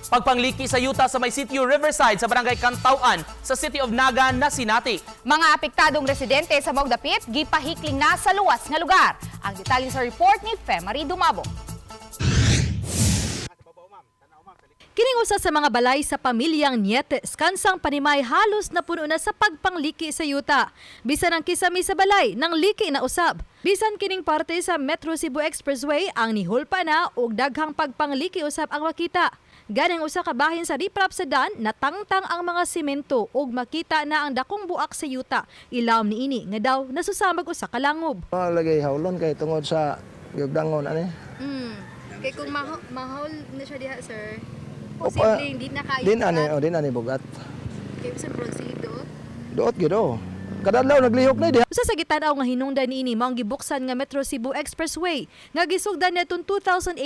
Pagpangliki sa yuta sa may Sitio Riverside sa Barangay Cantawan sa City of Naga na sinati. Mga apektadong residente sa maong dapit gipahikling na sa luwas nga lugar. Ang detalye sa report ni Femary Dumabo. Kining usa sa mga balay sa pamilyang Nietes, kansang panimay halos napuno na sa pagpangliki sa yuta. Bisan ang kisami sa balay, nang liki na usab. Bisan kining parte sa Metro Cebu Expressway ang nihulpa na og daghang pagpangliki usab ang makita. Ganing usa ka bahin sa riprap sa dan, natangtang ang mga simento ug makita na ang dakong buak sa yuta. Ilawom niini nga daw nasusamag usa ka langob. Lagay hawlon kay tungod sa gugdangon ani. Kay kung mahol na siya diha, sir, Opa, posible hindi na kayo. Din ani, oh, din ani bugat. Kay bisan broad sili doot. Duot gyud oh. Kada adlaw naglihok na diha. Usa sa gitan-aw nga hinungdan niini mao ang gibuksan nga Metro Cebu Expressway nga gisugdan nitong 2018.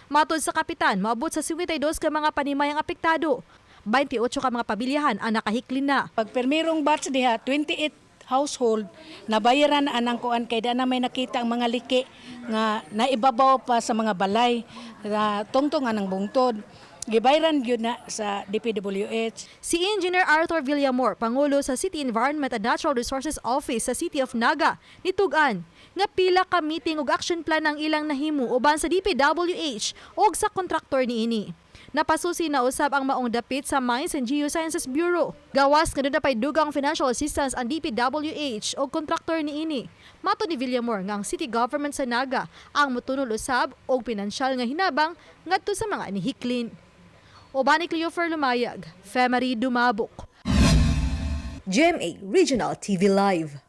Matod sa kapitan, moabot sa 52 ka mga panimay ang apektado. 28 ka mga pamilyahan ang nakahiklin na. Pag permirong batch diha, 28 household, nabayaran anang kuan kay da na may nakita ang mga liki nga naibabaw pa sa mga balay na tungtong anang bungtod. Gibayaran gyud na sa DPWH. Si Engineer Arthur Villamor, Pangulo sa City Environment and Natural Resources Office sa City of Naga, nitug-an nga pila ka meeting ug action plan ang ilang nahimo uban sa DPWH ug sa kontraktor niini. Napasusi na usab ang maong dapit sa Mines and Geosciences Bureau. Gawas nga duna pay dugang financial assistance ang DPWH og kontraktor niini. Matod ni Villamor nga ang city government sa Naga ang motunol usab og pinansyal nga hinabang ngadto sa mga nihiklin. Uban ni Cleofer Lumayag, Femary Dumabok. GMA Regional TV Live.